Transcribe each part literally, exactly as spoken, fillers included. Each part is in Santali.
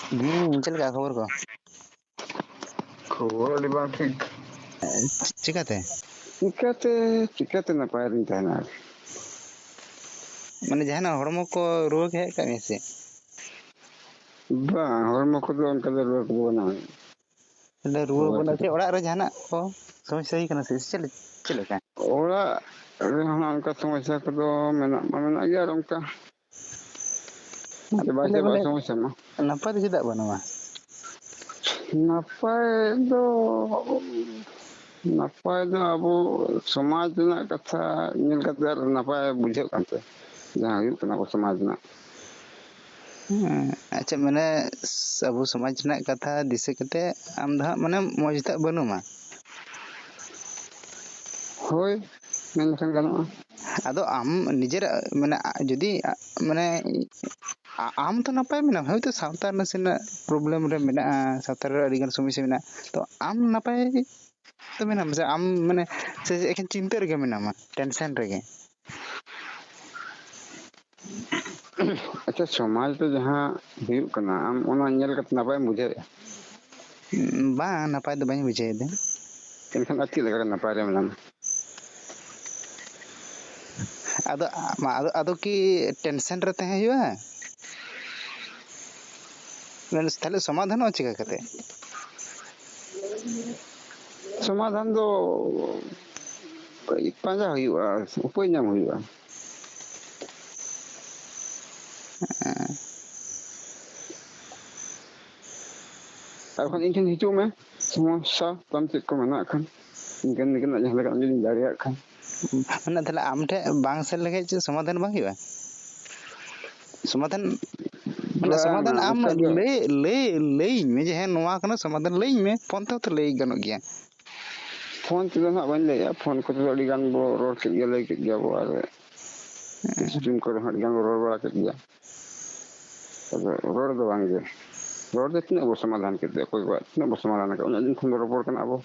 ᱦᱩᱸ, ᱪᱮᱫ ᱞᱮᱠᱟ ᱠᱷᱚᱵᱚᱨ ᱠᱚ? ᱠᱷᱚᱵᱚᱨ ᱟᱹᱰᱤ ᱵᱟᱝ ᱴᱷᱤᱠ᱾ ᱪᱤᱠᱟᱹᱛᱮ? ᱪᱤᱠᱟᱹᱛᱮ, ᱪᱤᱠᱟᱹᱛᱮ ᱱᱟᱯᱟᱭ ᱨᱤᱧ ᱛᱟᱦᱮᱱᱟ ᱟᱨ? ᱢᱟᱱᱮ ᱡᱟᱦᱟᱱᱟᱜ ᱦᱚᱲᱢᱚ ᱠᱚ ᱨᱩᱣᱟᱹ ᱠᱚ ᱦᱮᱡ ᱟᱠᱟᱫ ᱢᱮᱭᱟ ᱥᱮ? ᱵᱟᱝ, ᱦᱚᱲᱢᱚ ᱠᱚᱫᱚ ᱚᱱᱠᱟ ᱫᱚ ᱨᱩᱣᱟᱹ ᱠᱚᱫᱚ ᱵᱟᱹᱱᱩᱜᱼᱟ᱾ ᱛᱟᱦᱞᱮ ᱨᱩᱣᱟᱹ ᱨᱩᱣᱟᱹ ᱵᱚᱞᱮ ᱠᱚᱫᱚ᱾ ᱪᱮᱫ, ᱚᱲᱟᱜ ᱨᱮ ᱡᱟᱦᱟᱱᱟᱜ ᱠᱚ ᱥᱚᱢᱚᱥᱥᱟ ᱦᱩᱭ ᱠᱟᱱᱟ ᱥᱮ ᱪᱮᱫ ᱞᱮ-, ᱪᱮᱫ ᱞᱮᱠᱟ? ᱚᱲᱟᱜ ᱨᱮᱦᱚᱸ ᱚᱱᱠᱟ ᱥᱚᱢᱚᱥᱥᱟ ᱠᱚᱫᱚ ᱢᱮᱱᱟᱜ ᱢᱟ ᱢᱮᱱᱟᱜ ᱜᱮᱭᱟ, ᱟᱨ ᱚᱱᱠᱟ ᱪᱮᱫ ᱵᱟᱭ ᱛᱟᱦᱞᱮ ᱪᱮᱫ ᱵᱟᱭ ᱵᱚᱞᱮ ᱥᱚᱢᱚᱥᱥᱟ ᱢᱟ᱾ ᱱᱟᱯᱟᱭ ᱫᱚ ᱪᱮᱫᱟᱜ ᱵᱟᱹᱱᱩᱜᱼᱟ? ᱱᱟᱯᱟᱭ ᱫᱚ, ᱱᱟᱯᱟᱭ ᱫᱚ ᱟᱵᱚ ᱥᱚᱢᱟᱡᱽ ᱨᱮᱱᱟᱜ ᱠᱟᱛᱷᱟ ᱧᱮᱞ ᱠᱟᱛᱮ ᱟᱨ ᱱᱟᱯᱟᱭ ᱵᱩᱡᱷᱟᱹᱜ ᱠᱟᱱ ᱛᱮ, ᱡᱟᱦᱟᱸ ᱦᱩᱭᱩᱜ ᱠᱟᱱᱟ ᱟᱵᱚ ᱥᱚᱢᱟᱡᱽ ᱨᱮᱱᱟᱜ᱾ ᱦᱮᱸ, ᱟᱪᱪᱷᱟ, ᱢᱟᱱᱮ ᱥ-, ᱟᱵᱚ ᱥᱚᱢᱟᱡᱽ ᱨᱮᱱᱟᱜ ᱠᱟᱛᱷᱟ ᱫᱤᱥᱟᱹ ᱠᱟᱛᱮ ᱟᱢ ᱫᱚ ᱦᱟᱸᱜ ᱢᱟᱱᱮ ᱢᱚᱡᱽ ᱫᱚ ᱦᱟᱸᱜ ᱵᱟᱹᱱᱩᱢᱟ? ᱦᱳᱭ, ᱢᱮᱱ ᱞᱮᱠᱷᱟᱱ ᱜᱟᱱᱚᱜᱼᱟ᱾ ᱟᱫᱚ ᱟᱢ ᱱᱤᱡᱮᱨᱟᱜ ᱢᱟᱱᱮ ᱟ-, ᱡᱩᱫᱤ ᱟ-, ᱢᱟᱱᱮ ᱟ-, ᱟᱢ ᱛᱚ ᱱᱟᱯᱟᱭ ᱢᱮᱱᱟᱢ, ᱦᱳᱭᱛᱳ ᱥᱟᱶᱛᱟ ᱱᱟᱥᱮᱱᱟᱜ problem ᱨᱮ ᱢᱮᱱᱟᱜᱼᱟ, ᱥᱟᱶᱛᱟ ᱨᱮ ᱟᱹᱰᱤᱜᱟᱱ ᱥᱚᱢᱚᱥᱥᱟ ᱢᱮᱱᱟᱜᱼᱟ, ᱛᱚ ᱟᱢ ᱱᱟᱯᱟᱭ ᱛᱚ ᱢᱮᱱᱟᱢ ᱥᱮ ᱟᱢ ᱢᱟᱱᱮ ᱥᱮ ᱮᱠᱷᱮᱱ ᱪᱤᱱᱛᱟᱹ ᱨᱮᱜᱮ ᱢᱮᱱᱟᱢᱟ, tension ᱨᱮᱜᱮ? ᱟᱪᱪᱷᱟ, ᱥᱚᱢᱟᱡᱽ ᱨᱮ ᱡᱟᱦᱟᱸ ᱦᱩᱭᱩᱜ ᱠᱟᱱᱟ, ᱟᱢ ᱚᱱᱟ ᱧᱮᱞ ᱠᱟᱛᱮ ᱱᱟᱯᱟᱭᱮᱢ ᱵᱩᱡᱷᱟᱹᱣᱮᱫᱼᱟ? ᱵᱟᱝ, ᱱᱟᱯᱟᱭ ᱫᱚ ᱵᱟᱹᱧ ᱵᱩᱡᱷᱟᱹᱣᱮᱫᱟ᱾ ᱮᱱᱠᱷᱟᱱ ᱟᱨ ᱪᱮᱫ ᱞᱮᱠᱟ ᱱᱟᱯᱟᱭ ᱨᱮ ᱢᱮᱱᱟᱢᱟ? ᱟᱫᱚ, ᱢᱟ, ᱟᱫᱚ, ᱟᱫᱚ ᱠᱤ tension ᱨᱮ ᱛᱟᱦᱮᱸ ᱦᱩᱭᱩᱜᱼᱟ? ᱢᱟᱱᱮ, ᱛᱟᱦᱞᱮ ᱥᱚᱢᱟᱫᱷᱟᱱᱚᱜᱼᱟ ᱪᱤᱠᱟ ᱠᱟᱛᱮ? ᱥᱚᱢᱟᱫᱷᱟᱱ ᱫᱚ ᱯᱟᱸᱡᱟ ᱦᱩᱭᱩᱜᱼᱟ, ᱩᱯᱟᱹᱭ ᱧᱟᱢ ᱦᱩᱭᱩᱜᱼᱟ᱾ ᱦᱮᱸ᱾ ᱟᱨ ᱵᱟᱠᱷᱟᱱ ᱤᱧ ᱴᱷᱮᱱ ᱦᱤᱡᱩᱜ ᱢᱮ, ᱥᱚᱢᱚᱥᱥᱟ ᱛᱟᱢ ᱪᱮᱫ ᱠᱚ ᱢᱮᱱᱟᱜ ᱠᱷᱟᱱ, ᱤᱱᱠᱟᱹᱱ ᱱᱤᱝᱠᱟᱹᱱᱟᱜ ᱡᱟᱦᱟᱸ ᱞᱮᱠᱟᱱᱟᱜ ᱡᱩᱫᱤᱧ ᱫᱟᱲᱮᱭᱟᱜ ᱠᱷᱟᱱ᱾ ᱢᱟᱱᱮ ᱛᱟᱦᱞᱮ ᱟᱢ ᱴᱷᱮᱱ ᱵᱟᱝ ᱥᱮᱱ ᱞᱮᱠᱷᱟᱡ ᱪᱮᱫ ᱥᱚᱢᱟᱫᱷᱟᱱ ᱵᱟᱝ ᱦᱩᱭᱩᱜᱼᱟ? ᱥᱚᱢᱟᱫᱷᱟᱱ, ᱵᱟᱝᱟ, ᱥᱚᱢᱟᱫᱷᱟᱱ ᱟᱢ ᱚᱱᱠᱟ ᱫᱚ ᱞᱟᱹᱭ, ᱞᱟᱹᱭ, ᱞᱟᱹᱭᱟᱹᱧ ᱢᱮ ᱡᱮ ᱦᱮᱸ ᱱᱚᱣᱟ ᱠᱟᱱᱟ ᱥᱚᱢᱟᱫᱷᱟᱱ, ᱞᱟᱹᱭᱟᱹᱧ ᱢᱮ, ᱯᱷᱳᱱ ᱛᱮᱦᱚᱸ ᱛᱚ ᱞᱟᱹᱭ ᱜᱟᱱᱚᱜ ᱜᱮᱭᱟ᱾ ᱯᱷᱳᱱ ᱛᱮᱫᱚ ᱱᱟᱦᱟᱜ ᱵᱟᱹᱧ ᱞᱟᱹᱭᱮᱜᱼᱟ, ᱯᱷᱳᱱ ᱠᱚᱛᱮ ᱫᱚ ᱟᱹᱰᱤ ᱜᱟᱱ ᱵᱚ ᱨᱚᱲ ᱠᱮᱫ ᱜᱮᱭᱟ, ᱞᱟᱹᱭ ᱠᱮᱫ ᱜᱮᱭᱟ ᱵᱚ, ᱟᱨ ᱥᱴᱨᱤᱢ ᱠᱚᱨᱮ ᱦᱚᱸ ᱟᱹᱰᱤ ᱜᱟᱱ ᱵᱚ ᱨᱚᱲ ᱵᱟᱲᱟ ᱠᱮᱫ ᱜᱮᱭᱟ᱾ ᱟᱫᱚ ᱨᱚᱲ ᱫᱚ ᱵᱟᱝ ᱜᱮ, ᱨᱚᱲ ᱫᱚ ᱛᱤᱱᱟᱹᱜ ᱵᱚ ᱥᱚᱢᱟᱫᱷᱟᱱ ᱠᱮᱫ ᱛᱮ, ᱚᱠᱚᱭ ᱠᱚᱣᱟᱜ ᱛᱤᱱᱟᱹᱜ ᱵᱚ ᱥᱚᱢᱟᱫᱷᱟᱱ ᱟᱠᱟᱫ, ᱩᱱᱟᱹᱜ ᱫᱤᱱ ᱠᱷᱚᱱ ᱵᱚ ᱨᱚᱯᱚᱲ ᱠᱟᱱᱟ ᱟᱵᱚ᱾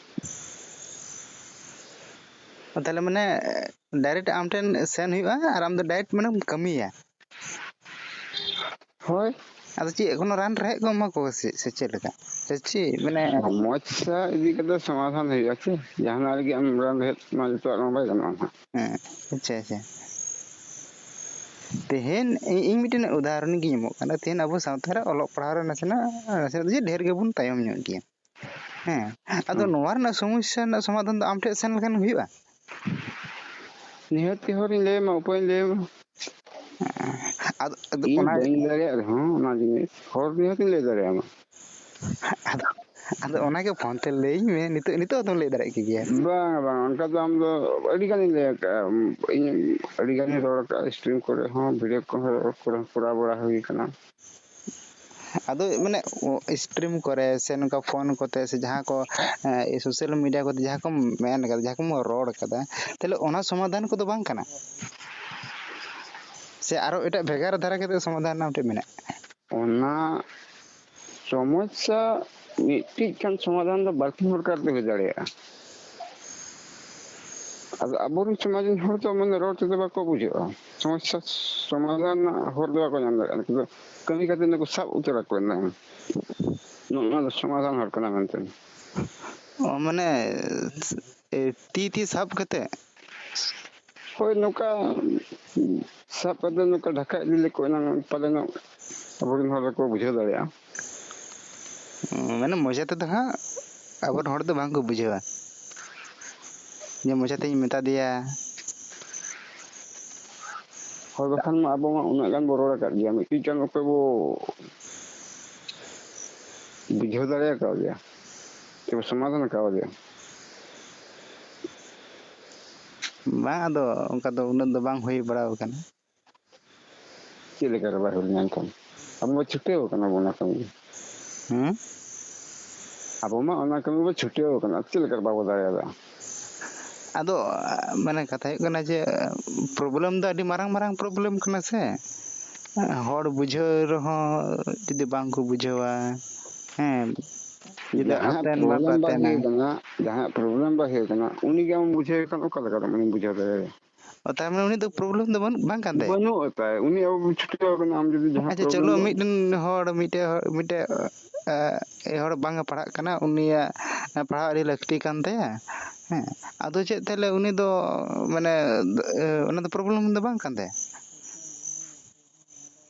ᱛᱟᱦᱞᱮ ᱢᱟᱱᱮ direct ᱟᱢ ᱴᱷᱮᱱ ᱥᱮᱱ ᱦᱩᱭᱩᱜᱼᱟ ᱟᱨ ᱟᱢ ᱫᱚ direct ᱢᱟᱱᱮᱢ ᱠᱟᱹᱢᱤᱭᱟ? ᱦᱳᱭ᱾ ᱟᱫᱚ ᱪᱮᱫ ᱠᱳᱱᱳ ᱨᱟᱱ ᱨᱮᱦᱮᱫ ᱠᱚ ᱮᱢᱟ ᱠᱚᱣᱟ ᱥᱮ, ᱥᱮ ᱪᱮᱫ ᱞᱮᱠᱟ? ᱥᱮ ᱪᱮᱫ ᱢᱟᱱᱮ? ᱥᱚᱢᱚᱥᱥᱟ ᱤᱫᱤ ᱠᱟᱛᱮ ᱥᱚᱢᱟᱫᱷᱟᱱ ᱦᱩᱭᱩᱜᱼᱟ ᱪᱮ? ᱡᱟᱦᱟᱱᱟᱜ ᱨᱮᱜᱮ ᱟᱢ ᱨᱟᱱ ᱨᱮᱦᱮᱫ ᱢᱟ ᱡᱚᱛᱚᱣᱟᱜ ᱢᱟ ᱵᱟᱭ ᱜᱟᱱᱚᱜᱼᱟ ᱱᱟᱦᱟᱜ᱾ ᱦᱮᱸ, ᱟᱪᱪᱷᱟ, ᱟᱪᱪᱷᱟ᱾ ᱛᱮᱦᱮᱧ ᱤ-, ᱤᱧ ᱢᱤᱫᱴᱮᱱ ᱩᱫᱟᱦᱚᱨᱚᱱ ᱜᱤᱧ ᱮᱢᱚᱜ ᱠᱟᱱᱟ᱾ ᱛᱮᱦᱮᱧ ᱟᱵᱚ ᱥᱟᱶᱛᱟ ᱨᱮ ᱚᱞᱚᱜ ᱯᱟᱲᱦᱟᱣ ᱨᱮ ᱱᱟᱥᱮᱱᱟᱜ, ᱱᱟᱥᱮᱱᱟᱜ ᱫᱚ ᱪᱮᱫ, ᱰᱷᱮᱨ ᱜᱮᱵᱚᱱ ᱛᱟᱭᱚᱢ ᱧᱚᱜ ᱜᱮᱭᱟ᱾ ᱦᱮᱸ, ᱟᱫᱚ ᱦᱮᱸ᱾ ᱱᱚᱣᱟ ᱨᱮᱱᱟᱜ ᱥᱚᱢᱚᱥᱥᱟ ᱨᱮᱱᱟᱜ ᱥᱚᱢᱟᱫᱷᱟᱱ ᱫᱚ ᱟᱢ ᱴᱷᱮᱱ ᱥᱮᱱ ᱞᱮᱠᱷᱟᱱ ᱦᱩᱭᱩᱜᱼᱟ? ᱱᱤᱦᱟᱹᱛ ᱜᱮ ᱦᱚᱨᱤᱧ ᱞᱟᱹᱭ ᱟᱢᱟ, ᱩᱯᱟᱹᱭᱤᱧ ᱞᱟᱹᱭ ᱟᱢᱟ᱾ ᱟᱫᱚ, ᱟᱫᱚ ᱤᱧ ᱚᱱᱟ ᱵᱟᱹᱧ ᱫᱟᱲᱮᱭᱟᱜ ᱨᱮᱦᱚᱸ ᱚᱱᱟ ᱡᱤᱱᱤᱥ ᱦᱚᱨ ᱱᱤᱦᱟᱹᱛᱤᱧ ᱞᱟᱹᱭ ᱫᱟᱲᱮᱭᱟᱢᱟ᱾ ᱟᱫᱚ, ᱟᱫᱚ ᱚᱱᱟᱜᱮ ᱯᱷᱳᱱ ᱛᱮ ᱞᱟᱹᱭᱟᱹᱧ ᱢᱮ, ᱱᱤᱛᱚᱜ, ᱱᱤᱛᱚᱜ ᱦᱚᱸᱛᱚᱢ ᱞᱟᱹᱭ ᱫᱟᱲᱮᱭᱟᱜ ᱠᱮᱜᱮᱭᱟ᱾ ᱵᱟᱝ, ᱵᱟᱝ, ᱚᱱᱠᱟ ᱫᱚ ᱟᱢ ᱫᱚ ᱟᱹᱰᱤ ᱜᱟᱱᱤᱧ ᱞᱟᱹᱭ ᱟᱠᱟᱫᱼᱟ᱾ ᱤᱧ ᱟᱹᱰᱤ ᱜᱟᱱᱤᱧ ᱨᱚᱲ ᱟᱠᱟᱫᱼᱟ, stream ᱠᱚᱨᱮ ᱦᱚᱸ, video ᱠᱚᱦᱚᱸ ᱨᱚᱲ ᱠᱚᱨᱮ ᱦᱚᱸ ᱠᱚᱨᱟᱣ ᱵᱟᱲᱟ ᱦᱩᱭ ᱟᱠᱟᱱᱟ᱾ ᱟᱫᱚ ᱢᱟᱱᱮ, ᱚ, stream ᱠᱚᱨᱮ ᱥᱮ ᱱᱚᱝᱠᱟ ᱯᱷᱳᱱ ᱠᱚᱛᱮ ᱥᱮ ᱡᱟᱦᱟᱸ ᱠᱚ, ᱮ, social media ᱠᱚᱛᱮ ᱡᱟᱦᱟᱸ ᱠᱚᱢ ᱢᱮᱱ ᱠᱟᱫᱟ, ᱡᱟᱦᱟᱸ ᱠᱚᱢ ᱨᱚᱲ ᱠᱟᱫᱟ, ᱛᱟᱦᱞᱮ ᱚᱱᱟ ᱥᱚᱢᱟᱫᱷᱟᱱ ᱠᱚᱫᱚ ᱵᱟᱝ ᱠᱟᱱᱟ? ᱥᱮ ᱟᱨᱚ ᱮᱴᱟᱜ ᱵᱷᱮᱜᱟᱨ ᱫᱷᱟᱨᱟ ᱠᱟᱛᱮ ᱥᱚᱢᱟᱫᱷᱟᱱ ᱨᱮᱱᱟᱜ ᱢᱤᱫᱴᱮᱱ ᱢᱮᱱᱟᱜᱼᱟ? ᱚᱱᱟ ᱥᱚᱢᱚᱥᱥᱟ ᱢᱤᱫᱴᱤᱡ ᱠᱷᱟᱱ ᱥᱚᱢᱟᱫᱷᱟᱱ ᱫᱚ ᱵᱟᱨ ᱯᱮ ᱯᱨᱚᱠᱟᱨ ᱛᱮ ᱦᱩᱭ ᱫᱟᱲᱮᱭᱟᱜᱼᱟ᱾ ᱟᱫᱚ ᱟᱵᱚᱨᱮᱱ ᱥᱚᱢᱟᱡᱽ ᱨᱮᱱ ᱦᱚᱲ ᱫᱚ ᱢᱟᱱᱮ ᱨᱚᱲ ᱛᱮᱫᱚ ᱵᱟᱠᱚ ᱵᱩᱡᱷᱟᱹᱜᱼᱟ, ᱥᱚᱢᱚᱥᱥᱟ ᱥᱚᱢᱟᱫᱷᱟᱱ ᱨᱮᱱᱟᱜ ᱦᱚᱨ ᱫᱚ ᱵᱟᱠᱚ ᱧᱟᱢ ᱫᱟᱲᱮᱭᱟᱜᱼᱟ᱾ ᱩᱱᱠᱩ ᱫᱚ ᱠᱟᱹᱢᱤ ᱠᱟᱛᱮ ᱱᱩᱠᱩ ᱥᱟᱵ ᱩᱛᱟᱹᱨ ᱟᱠᱚ ᱮᱱᱟᱝ ᱱᱚᱜᱼᱚ ᱱᱚᱣᱟ ᱫᱚ ᱥᱚᱢᱟᱫᱷᱟᱱ ᱦᱚᱨ ᱠᱟᱱᱟ ᱢᱮᱱᱛᱮ᱾ ᱚ, ᱢᱟᱱᱮ, ᱮ, ᱛᱤ, ᱛᱤ ᱥᱟᱵ ᱠᱟᱛᱮ? ᱦᱳᱭ, ᱱᱚᱝᱠᱟ ᱥᱟᱵ ᱠᱟᱛᱮ ᱱᱚᱝᱠᱟ ᱰᱷᱟᱠᱟ ᱤᱫᱤ ᱞᱮᱠᱚ ᱮᱱᱟᱝ ᱯᱟᱞᱮᱱᱚᱜ ᱟᱵᱚᱨᱮᱱ ᱦᱚᱲ ᱫᱚᱠᱚ ᱵᱩᱡᱷᱟᱹᱣ ᱫᱟᱲᱮᱭᱟᱜᱼᱟ᱾ ᱢᱟᱱᱮ ᱢᱚᱪᱟ ᱛᱮᱫᱚ ᱦᱟᱸᱜ ᱟᱵᱚᱨᱮᱱ ᱦᱚᱲ ᱫᱚ ᱵᱟᱝ ᱠᱚ ᱵᱩᱡᱷᱟᱹᱣᱟ, ᱡᱮ ᱢᱚᱪᱟ ᱛᱮᱧ ᱢᱮᱛᱟ ᱫᱮᱭᱟ᱾ ᱦᱳᱭ, ᱵᱟᱠᱷᱟᱱ ᱢᱟ ᱟᱵᱚ ᱢᱟ ᱩᱱᱟᱹᱜ ᱜᱟᱱ ᱵᱚ ᱨᱚᱲ ᱟᱠᱟᱫ ᱜᱮᱭᱟ, ᱢᱤᱫᱴᱤᱡ ᱜᱟᱱ ᱚᱠᱚᱭ ᱵᱚ ᱵᱩᱡᱷᱟᱹᱣ ᱫᱟᱲᱮ ᱟᱠᱟᱣᱫᱮᱭᱟ, ᱥᱮ ᱵᱚ ᱥᱚᱢᱟᱫᱷᱟᱱ ᱟᱠᱟᱣᱫᱮᱭᱟ᱾ ᱵᱟᱝ, ᱟᱫᱚ ᱚᱱᱠᱟ ᱫᱚ ᱩᱱᱟᱹᱜ ᱫᱚ ᱵᱟᱝ ᱦᱩᱭ ᱵᱟᱲᱟ ᱟᱠᱟᱱᱟ᱾ ᱪᱮᱫ ᱞᱮᱠᱟ ᱨᱮ ᱵᱟᱭ ᱦᱩᱭ ᱞᱮᱱᱟ ᱮᱱᱠᱷᱟᱱ? ᱟᱵᱚ ᱢᱟ ᱪᱷᱩᱴᱟᱹᱣ ᱟᱠᱟᱱᱟ ᱵᱚ ᱚᱱᱟ ᱠᱟᱹᱢᱤ᱾ ᱦᱮᱸ? ᱟᱵᱚ ᱢᱟ ᱚᱱᱟ ᱠᱟᱹᱢᱤ ᱵᱚ ᱪᱷᱩᱴᱟᱹᱣ ᱟᱠᱟᱱᱟ, ᱪᱮᱫ ᱞᱮᱠᱟ ᱨᱮ ᱵᱟᱵᱚ ᱫᱟᱲᱮᱭᱟᱫᱟ? ᱟᱫᱚ, ᱢᱟᱱᱮ, ᱠᱟᱛᱷᱟ ᱦᱩᱭᱩᱜ ᱠᱟᱱᱟ ᱡᱮ, problem ᱫᱚ ᱟᱹᱰᱤ ᱢᱟᱨᱟᱝ ᱢᱟᱨᱟᱝ problem ᱠᱟᱱᱟ ᱥᱮ᱾ ᱦᱚᱲ ᱵᱩᱡᱷᱟᱹᱣ ᱨᱮᱦᱚᱸ ᱡᱩᱫᱤ ᱵᱟᱝ ᱠᱚ ᱵᱩᱡᱷᱟᱹᱣᱟ, ᱦᱮᱸ, ᱡᱩᱫᱤ ᱡᱟᱦᱟᱸᱭᱟᱜ ᱟᱯᱮᱱ ᱵᱟᱯᱮ problem ᱵᱟᱭ ᱟᱯᱮᱱᱟ᱾ ᱦᱩᱭ ᱠᱟᱱᱟ, ᱡᱟᱦᱟᱸᱭᱟᱜ problem ᱵᱟᱭ ᱦᱩᱭ ᱠᱟᱱᱟ, ᱩᱱᱤ ᱜᱮ ᱟᱢ ᱵᱩᱡᱷᱟᱹᱣ ᱠᱷᱟᱱ ᱚᱠᱟ ᱞᱮᱠᱟ ᱛᱮ ᱩᱱᱤᱢ ᱵᱩᱡᱷᱟᱹᱣ ᱫᱟᱲᱮᱭᱟᱭᱟ? ᱚ, ᱛᱟᱨ ᱢᱟᱱᱮ ᱩᱱᱤ ᱫᱚ problem ᱫᱚ ᱵᱟᱹᱱᱩᱜ, ᱵᱟᱝ ᱠᱟᱱ ᱛᱟᱭᱟ? ᱵᱟᱹᱱᱩᱜ ᱛᱟᱭ, ᱩᱱᱤ ᱟᱵᱚ ᱪᱷᱩᱴᱟᱹᱣ ᱠᱟᱱᱟ᱾ ᱟᱢ ᱡᱩᱫᱤ ᱡᱟᱦᱟᱸ ᱟᱪᱪᱷᱟ, problem ᱪᱚᱞᱚ, ᱫᱚ ᱢᱤᱫᱴᱮᱱ ᱦᱚᱲ, ᱢᱤᱫᱴᱮᱱ ᱦᱚᱲ, ᱢᱤᱫᱴᱮᱱ, ᱮ, ᱮ ᱦᱚᱲ ᱵᱟᱝ ᱮ ᱯᱟᱲᱦᱟᱜ ᱠᱟᱱᱟ, ᱩᱱᱤᱭᱟᱜ ᱯᱟᱲᱦᱟᱣ ᱟᱹᱰᱤ ᱞᱟᱹᱠᱛᱤ ᱠᱟᱱ ᱛᱟᱭᱟ, ᱦᱮᱸ, ᱟᱫᱚ ᱪᱮᱫ ᱛᱟᱦᱚᱞᱮ ᱩᱱᱤ ᱫᱚ, ᱢᱟᱱᱮ, ᱮ, ᱚᱱᱟ ᱫᱚ problem ᱫᱚ ᱵᱟᱝ ᱠᱟᱱ ᱛᱟᱭᱟ?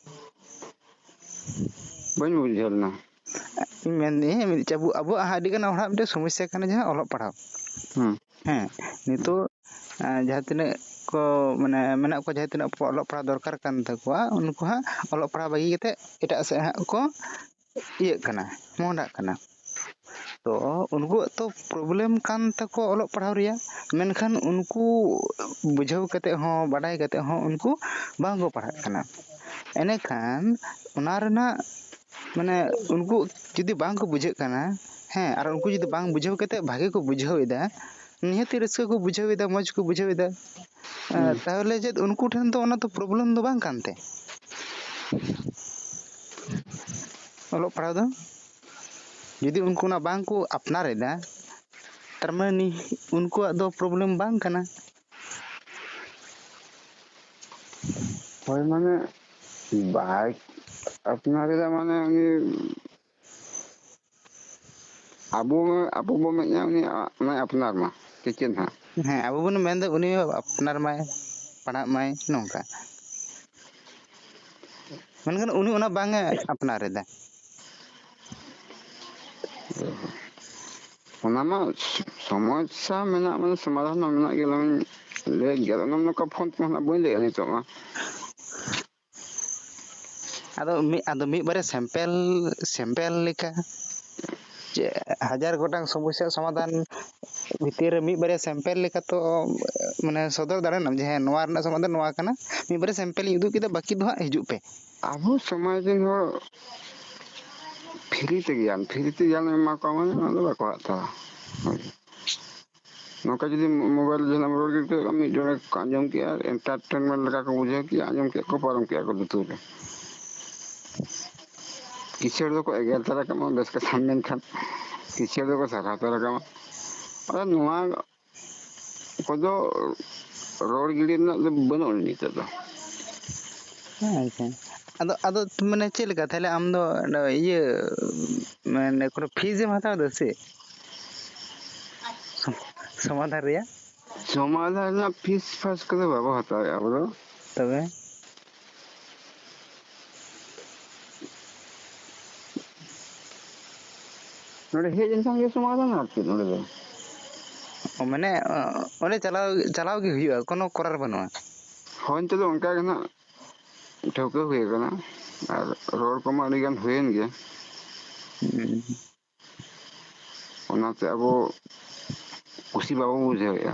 ᱵᱟᱹᱧ ᱵᱩᱡᱷᱟᱹᱣ ᱞᱮᱱᱟ᱾ ᱤᱧ ᱢᱮᱱᱫᱟᱹᱧ, ᱦᱮᱸ, ᱢᱤᱫ ᱟᱵᱚ, ᱟᱵᱚᱣᱟᱜ ᱦᱟᱸᱜ ᱟᱹᱰᱤ ᱜᱟᱱ ᱦᱚᱲᱟᱜ ᱢᱤᱫᱴᱮᱱ ᱥᱚᱢᱚᱥᱥᱟ ᱠᱟᱱᱟ, ᱡᱟᱦᱟᱸ ᱚᱞᱚᱜ ᱯᱟᱲᱦᱟᱣ᱾ ᱦᱩᱸ᱾ ᱦᱮᱸ, ᱱᱤᱛᱚᱜ, ᱮ, ᱡᱟᱦᱟᱸ ᱛᱤᱱᱟᱹᱜ ᱠᱚ, ᱢᱟᱱᱮ, ᱢᱮᱱᱟᱜ ᱠᱚᱣᱟ, ᱡᱟᱦᱟᱸ ᱛᱤᱱᱟᱹᱜ ᱚᱞᱚᱜ ᱯᱟᱲᱦᱟᱣ ᱫᱚᱨᱠᱟᱨ ᱠᱟᱱ ᱛᱟᱠᱚᱣᱟ, ᱩᱱᱠᱩ ᱦᱟᱸᱜ ᱚᱞᱚᱜ ᱯᱟᱲᱦᱟᱣ ᱵᱟᱹᱜᱤ ᱠᱟᱛᱮ ᱮᱴᱟᱜ ᱥᱮᱫ ᱦᱟᱸᱜ ᱠᱚ ᱤᱭᱟᱹᱜ ᱠᱟᱱᱟ, ᱢᱚᱦᱰᱟᱜ ᱠᱟᱱᱟ᱾ ᱛᱚ ᱩᱱᱠᱩᱣᱟᱜ ᱛᱚ problem ᱠᱟᱱ ᱛᱟᱠᱚᱣᱟ ᱚᱞᱚᱜ ᱯᱟᱲᱦᱟᱣ ᱨᱮᱭᱟᱜ, ᱢᱮᱱᱠᱷᱟᱱ ᱩᱱᱠᱩ ᱵᱩᱡᱷᱟᱹᱣ ᱠᱟᱛᱮ ᱦᱚᱸ, ᱵᱟᱰᱟᱭ ᱠᱟᱛᱮ ᱦᱚᱸ ᱩᱱᱠᱩ ᱵᱟᱝ ᱠᱚ ᱯᱟᱲᱦᱟᱜ ᱠᱟᱱᱟ᱾ ᱮᱸᱰᱮᱠᱷᱟᱱ ᱚᱱᱟ ᱨᱮᱱᱟᱜ, ᱢᱟᱱᱮ, ᱩᱱᱠᱩ ᱡᱩᱫᱤ ᱵᱟᱝ ᱠᱚ ᱵᱩᱡᱷᱟᱹᱜ ᱠᱟᱱᱟ, ᱦᱮᱸ, ᱟᱨ ᱩᱱᱠᱩ ᱡᱩᱫᱤ ᱵᱟᱝ ᱵᱩᱡᱷᱟᱹᱣ ᱠᱟᱛᱮ ᱵᱷᱟᱜᱮ ᱠᱚ ᱵᱩᱡᱷᱟᱹᱣ ᱮᱫᱟ, ᱱᱤᱦᱟᱹᱛᱤ ᱨᱟᱹᱥᱠᱟᱹ ᱠᱚ ᱵᱩᱡᱷᱟᱹᱣ ᱮᱫᱟ, ᱢᱚᱡᱽ ᱠᱚ ᱵᱩᱡᱷᱟᱹᱣ ᱮᱫᱟ᱾ ᱦᱩᱸ᱾ ᱛᱟᱦᱚᱞᱮ ᱪᱮᱫ ᱩᱱᱠᱩ ᱴᱷᱮᱱ ᱫᱚ ᱚᱱᱟ ᱫᱚ problem ᱫᱚ ᱵᱟᱝ ᱠᱟᱱ ᱛᱮ? ᱚᱞᱚᱜ ᱯᱟᱲᱦᱟᱣ ᱫᱚ ᱡᱩᱫᱤ ᱩᱱᱠᱩ ᱚᱱᱟ ᱵᱟᱝ ᱠᱚ ᱟᱯᱱᱟᱨ ᱮᱫᱟ, ᱛᱟᱨ ᱢᱟᱱᱮ ᱱᱤ-, ᱩᱱᱠᱩᱣᱟᱜ ᱫᱚ problem ᱵᱟᱝ ᱠᱟᱱᱟ᱾ ᱦᱳᱭ, ᱢᱟᱱᱮ, ᱵᱟᱭ ᱟᱯᱱᱟᱨ ᱮᱫᱟ, ᱢᱟᱱᱮ, ᱩᱱᱤ ᱟᱵᱚ, ᱟᱵᱚ ᱵᱚ ᱢᱮᱱᱮᱫᱼᱟ, ᱩᱱᱤ ᱚᱱᱟᱭ ᱟᱯᱱᱟᱨ ᱢᱟ, ᱥᱮ ᱪᱮᱫ ᱦᱟᱸᱜ? ᱦᱮᱸ, ᱟᱵᱚ ᱵᱚᱱ ᱢᱮᱱᱫᱟ ᱩᱱᱤ ᱟᱯᱱᱟᱨ ᱢᱟᱭ, ᱯᱟᱲᱦᱟᱜ ᱢᱟᱭ, ᱱᱚᱝᱠᱟ᱾ ᱢᱮᱱᱠᱷᱟᱱ ᱩᱱᱤ ᱚᱱᱟ ᱵᱟᱝ ᱮ ᱟᱯᱱᱟᱨ ᱮᱫᱟ᱾ ᱚᱱᱟ ᱢᱟ ᱥᱚᱢᱚᱥᱥᱟ ᱢᱮᱱᱟᱜ, ᱢᱟᱱᱮ, ᱥᱚᱢᱟᱫᱷᱟᱱ ᱢᱟ ᱢᱮᱱᱟᱜ ᱜᱮ, ᱚᱱᱟ ᱢᱟᱧ ᱞᱟᱹᱭᱮᱫ ᱜᱮᱭᱟ᱾ ᱚᱱᱟ ᱱᱚᱝᱠᱟ ᱯᱷᱳᱱ ᱛᱮᱢᱟ ᱱᱟᱜ ᱵᱟᱹᱧ ᱞᱟᱹᱭᱮᱫᱼᱟ ᱱᱤᱛᱚᱜ ᱢᱟ᱾ ᱟᱫᱚ ᱢᱤᱫ, ᱟᱫᱚ ᱢᱤᱫ ᱵᱟᱨᱭᱟ sample, sample ᱞᱮᱠᱟ, ᱪᱮᱫ ᱦᱟᱡᱟᱨ ᱜᱚᱴᱟᱝ ᱥᱚᱢᱚᱥᱥᱟ ᱥᱚᱢᱟᱫᱷᱟᱱ ᱵᱷᱤᱛᱤᱨ ᱨᱮ ᱢᱤᱫ ᱵᱟᱨᱭᱟ sample ᱞᱮᱠᱟ ᱛᱚ, ᱢᱟᱱᱮ, ᱥᱚᱫᱚᱨ ᱫᱟᱲᱮᱭᱟᱜ ᱟᱢ ᱡᱮ, ᱦᱮᱸ, ᱱᱚᱣᱟ ᱨᱮᱱᱟᱜ ᱥᱚᱢᱟᱫᱷᱟᱱ ᱱᱚᱣᱟ ᱠᱟᱱᱟ᱾ ᱢᱤᱫ ᱵᱟᱨᱭᱟ sample ᱤᱧ ᱩᱫᱩᱜ ᱠᱮᱫᱟ, ᱵᱟᱹᱠᱤ ᱫᱚ ᱦᱟᱸᱜ ᱦᱤᱡᱩᱜ ᱯᱮ᱾ ᱟᱵᱚ ᱥᱚᱢᱟᱡᱽ ᱨᱮᱱ ᱦᱚᱲ free ᱛᱮ ᱜᱮᱭᱟᱱ, free ᱛᱮ ᱜᱮᱭᱟᱱ ᱮᱢᱟ ᱠᱚᱣᱟ, ᱢᱟᱱᱮ, ᱚᱱᱟ ᱫᱚ ᱵᱟᱠᱚ ᱦᱟᱛᱟᱣᱟ᱾ ᱦᱳᱭ᱾ ᱱᱚᱝᱠᱟ ᱡᱩᱫᱤ ᱢᱳᱵᱟᱭᱤᱞ ᱨᱮ ᱡᱟᱦᱟᱱᱟᱜ ᱮᱢ ᱨᱚᱲ ᱠᱮᱫ ᱠᱷᱟᱱ, ᱢᱤᱫ ᱰᱚᱸᱰᱮᱠ ᱠᱚ ᱟᱸᱡᱚᱢ ᱠᱮᱜᱼᱟ, entertainment ᱞᱮᱠᱟ ᱠᱚ ᱵᱩᱡᱷᱟᱹᱣ ᱠᱮᱜᱼᱟ, ᱟᱸᱡᱚᱢ ᱠᱮᱜᱼᱟ ᱠᱚ, ᱯᱟᱨᱚᱢ ᱠᱮᱜᱼᱟ ᱠᱚ ᱞᱩᱛᱩᱨ ᱨᱮ᱾ ᱠᱤᱥᱟᱹᱬ ᱫᱚᱠᱚ ᱮᱜᱮᱨ ᱛᱟᱨᱟ ᱠᱟᱜ ᱢᱟ, ᱵᱮᱥ ᱠᱟᱛᱷᱟᱢ ᱢᱮᱱᱠᱷᱟᱱ, ᱠᱤᱥᱟᱹᱬ ᱫᱚᱠᱚ ᱥᱟᱨᱦᱟᱣ ᱛᱟᱨᱟ ᱠᱟᱜ ᱢᱟ᱾ ᱟᱫᱚ ᱱᱚᱣᱟ ᱠᱚᱫᱚ ᱨᱚᱲ ᱜᱤᱰᱤ ᱨᱮᱱᱟᱜ ᱫᱚ ᱵᱟᱹᱱᱩᱜ ᱟᱹᱱᱤᱡ ᱱᱤᱛᱚᱜ ᱫᱚ᱾ ᱟᱪᱪᱷᱟ᱾ ᱟᱫᱚ, ᱟᱫᱚ ᱢᱟᱱᱮ ᱪᱮᱫ ᱞᱮᱠᱟ ᱛᱟᱦᱞᱮ ᱟᱢ ᱫᱚ ᱤᱭᱟᱹ, ᱢᱟᱱᱮ ᱠᱳᱱᱳ fees ᱮᱢ ᱦᱟᱛᱟᱣ ᱮᱫᱟ ᱥᱮ ᱪᱮᱫ? ᱥᱚᱢᱟᱫᱷᱟᱱ ᱨᱮᱭᱟᱜ? ᱥᱚᱢᱟᱫᱷᱟᱱ ᱨᱮᱱᱟᱜ fees ᱯᱷᱟᱥ ᱠᱚᱫᱚ ᱵᱟᱵᱚ ᱦᱟᱛᱟᱣᱮᱫᱼᱟ ᱟᱵᱚ ᱫᱚ᱾ ᱛᱚᱵᱮ? ᱱᱚᱰᱮ ᱦᱮᱡ ᱞᱮᱱᱠᱷᱟᱱ ᱜᱮ ᱥᱚᱢᱟᱫᱷᱟᱱ, ᱟᱨ ᱪᱮᱫ ᱱᱚᱰᱮ ᱫᱚ᱾ ᱚ, ᱢᱟᱱᱮ, ᱚ, ᱚᱸᱰᱮ ᱪᱟᱞᱟᱣ, ᱪᱟᱞᱟᱣ ᱜᱮ ᱦᱩᱭᱩᱜᱼᱟ, ᱠᱳᱱᱳ ᱠᱚᱨᱟᱨ ᱵᱟᱹᱱᱩᱜᱼᱟ᱾ ᱦᱳᱭ, ᱱᱤᱛᱚᱜ ᱫᱚ ᱚᱱᱠᱟ ᱜᱮ ᱱᱟᱜ ᱴᱷᱟᱹᱣᱠᱟᱹ ᱦᱩᱭ ᱟᱠᱟᱱᱟ, ᱟᱨ ᱨᱚᱲ ᱠᱚᱢᱟ ᱟᱹᱰᱤ ᱜᱟᱱ ᱦᱩᱭᱮᱱ ᱜᱮᱭᱟ᱾ ᱦᱩᱸ᱾ ᱚᱱᱟᱛᱮ ᱟᱵᱚ ᱠᱩᱥᱤ ᱵᱟᱵᱚ ᱵᱩᱡᱷᱟᱹᱣᱮᱫᱼᱟ,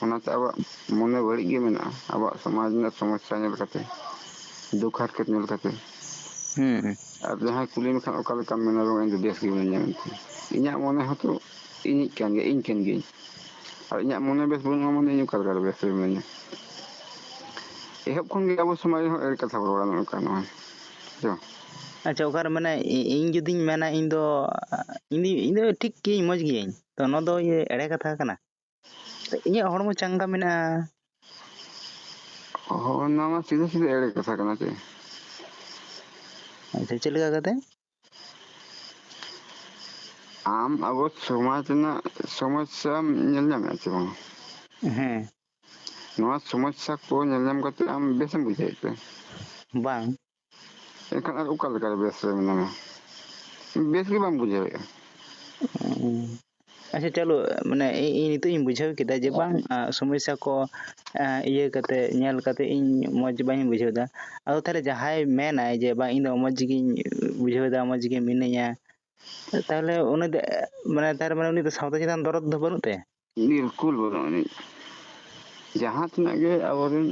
ᱚᱱᱟᱛᱮ ᱟᱵᱚᱣᱟᱜ ᱢᱚᱱᱮ ᱵᱟᱹᱲᱤᱡ ᱜᱮ ᱢᱮᱱᱟᱜᱼᱟ, ᱟᱵᱚᱣᱟᱜ ᱥᱚᱢᱟᱡᱽ ᱨᱮᱱᱟᱜ ᱥᱚᱢᱚᱥᱥᱟ ᱧᱮᱞ ᱠᱟᱛᱮ, ᱫᱩᱠ ᱦᱟᱨᱠᱮᱛ ᱧᱮᱞ ᱠᱟᱛᱮ᱾ ᱦᱩᱸ᱾ ᱟᱨ ᱡᱟᱦᱟᱸᱭ ᱠᱩᱞᱤ ᱢᱮᱠᱷᱟᱱ, "ᱚᱠᱟ ᱞᱮᱠᱟᱢ ᱢᱮᱱᱟ ᱵᱟᱝ, ᱤᱧ ᱫᱚ ᱵᱮᱥ ᱜᱮ ᱢᱤᱱᱟᱹᱧᱟ?" ᱢᱮᱱᱛᱮ᱾ ᱤᱧᱟᱹᱜ ᱢᱚᱱᱮ ᱦᱚᱸᱛᱚ ᱤᱧᱤᱡ ᱠᱟᱱ ᱜᱮᱭᱟ, ᱤᱧ ᱠᱟᱱ ᱜᱤᱭᱟᱹᱧ᱾ ᱟᱨ ᱤᱧᱟᱹᱜ ᱢᱚᱱᱮ ᱵᱮᱥ ᱵᱟᱹᱱᱩᱜᱼᱟ, ᱢᱟᱱᱮ ᱤᱧ ᱚᱠᱟ ᱞᱮᱠᱟᱨᱮ ᱵᱮᱥ ᱨᱮ ᱢᱤᱱᱟᱹᱧᱟ? ᱮᱦᱚᱵ ᱠᱷᱚᱱ ᱜᱮ ᱟᱵᱚ ᱥᱚᱢᱟᱡᱽ ᱨᱮᱦᱚᱸ ᱮᱲᱮ ᱠᱟᱛᱷᱟ ᱵᱚ ᱨᱚᱲᱟ, ᱱᱚᱜᱼᱚ ᱱᱚᱝᱠᱟ ᱱᱚᱣᱟ᱾ ᱦᱮᱸ ᱥᱮ ᱵᱟᱝ? ᱟᱪᱪᱷᱟ, ᱚᱠᱟᱨᱮ ᱢᱟᱱᱮ ᱤ-, ᱤᱧ ᱡᱩᱫᱤᱧ ᱢᱮᱱᱟ, ᱤᱧ ᱫᱚ, ᱤᱧ ᱫᱚ, ᱤᱧ ᱫᱚ ᱴᱷᱤᱠ ᱜᱤᱭᱟᱹᱧ, ᱢᱚᱡᱽ ᱜᱤᱭᱟᱹᱧ, ᱛᱚ ᱱᱚᱣᱟ ᱫᱚ ᱤᱭᱟᱹ ᱮᱲᱮ ᱠᱟᱛᱷᱟ ᱠᱟᱱᱟ? ᱤᱧᱟᱹᱜ ᱦᱚᱲᱢᱚ ᱪᱟᱸᱜᱟ ᱢᱮᱱᱟᱜᱼᱟ᱾ ᱚ, ᱱᱚᱣᱟ ᱢᱟ ᱥᱤᱫᱷᱟᱹ ᱥᱤᱫᱷᱟᱹ ᱮᱲᱮ ᱠᱟᱛᱷᱟ ᱠᱟᱱᱟ ᱪᱮ? ᱟᱪᱪᱷᱟ, ᱪᱮᱫ ᱞᱮᱠᱟ ᱠᱟᱛᱮ? ᱟᱢ ᱟᱵᱚ ᱥᱚᱢᱟᱡᱽ ᱨᱮᱱᱟᱜ ᱥᱚᱢᱚᱥᱥᱟᱢ ᱧᱮᱞ ᱧᱟᱢᱮᱫᱼᱟ ᱪᱮ ᱵᱟᱝ? ᱦᱮᱸ᱾ ᱱᱚᱣᱟ ᱥᱚᱢᱚᱥᱥᱟ ᱠᱚ ᱧᱮᱞ ᱧᱟᱢ ᱠᱟᱛᱮ ᱟᱢ ᱵᱮᱥᱮᱢ ᱵᱩᱡᱷᱟᱹᱣᱮᱫ ᱛᱮ? ᱵᱟᱝ᱾ ᱮᱱᱠᱷᱟᱱ ᱟᱨ ᱚᱠᱟ ᱞᱮᱠᱟᱨᱮ ᱵᱮᱥ ᱨᱮ ᱢᱮᱱᱟᱢᱟ? ᱵᱮᱥ ᱜᱮ ᱵᱟᱢ ᱵᱩᱡᱷᱟᱹᱣᱮᱫᱼᱟ᱾ ᱦᱩᱸ᱾ ᱟᱪᱪᱷᱟ, ᱪᱚᱞᱚ, ᱢᱟᱱᱮ ᱤ-, ᱤᱧ ᱱᱤᱛᱚᱜ ᱤᱧ ᱵᱩᱡᱷᱟᱹᱣ ᱠᱮᱫᱟ ᱡᱮ ᱵᱟᱝ, ᱟ, ᱥᱚᱢᱚᱥᱥᱟ ᱠᱚ, ᱟ, ᱤᱭᱟᱹ ᱠᱟᱛᱮ, ᱧᱮᱞ ᱠᱟᱛᱮ ᱤᱧ ᱢᱚᱡᱽ ᱵᱟᱹᱧ ᱵᱩᱡᱷᱟᱹᱣ ᱮᱫᱟ᱾ ᱟᱫᱚ ᱛᱟᱦᱞᱮ ᱡᱟᱦᱟᱸᱭ ᱢᱮᱱᱟᱭ ᱡᱮ ᱵᱟᱝ, ᱤᱧ ᱫᱚ ᱢᱚᱡᱽ ᱜᱤᱧ ᱵᱩᱡᱷᱟᱹᱣ ᱮᱫᱟ, ᱢᱚᱡᱽ ᱜᱮ ᱢᱤᱱᱟᱹᱧᱟ, ᱛᱟᱦᱞᱮ ᱩᱱᱤ ᱫᱚ, ᱢᱟᱱᱮ, ᱛᱟᱨ ᱢᱟᱱᱮ ᱩᱱᱤ ᱫᱚ ᱥᱟᱶᱛᱟ ᱪᱮᱛᱟᱱ ᱫᱚᱨᱚᱫ ᱫᱚ ᱵᱟᱹᱱᱩᱜ ᱛᱟᱭᱟ? ᱵᱤᱞᱠᱩᱞ ᱵᱟᱹᱱᱩᱜ ᱟᱹᱱᱤᱡ᱾ ᱡᱟᱦᱟᱸ ᱛᱤᱱᱟᱹᱜ ᱜᱮ ᱟᱵᱚᱨᱮᱱ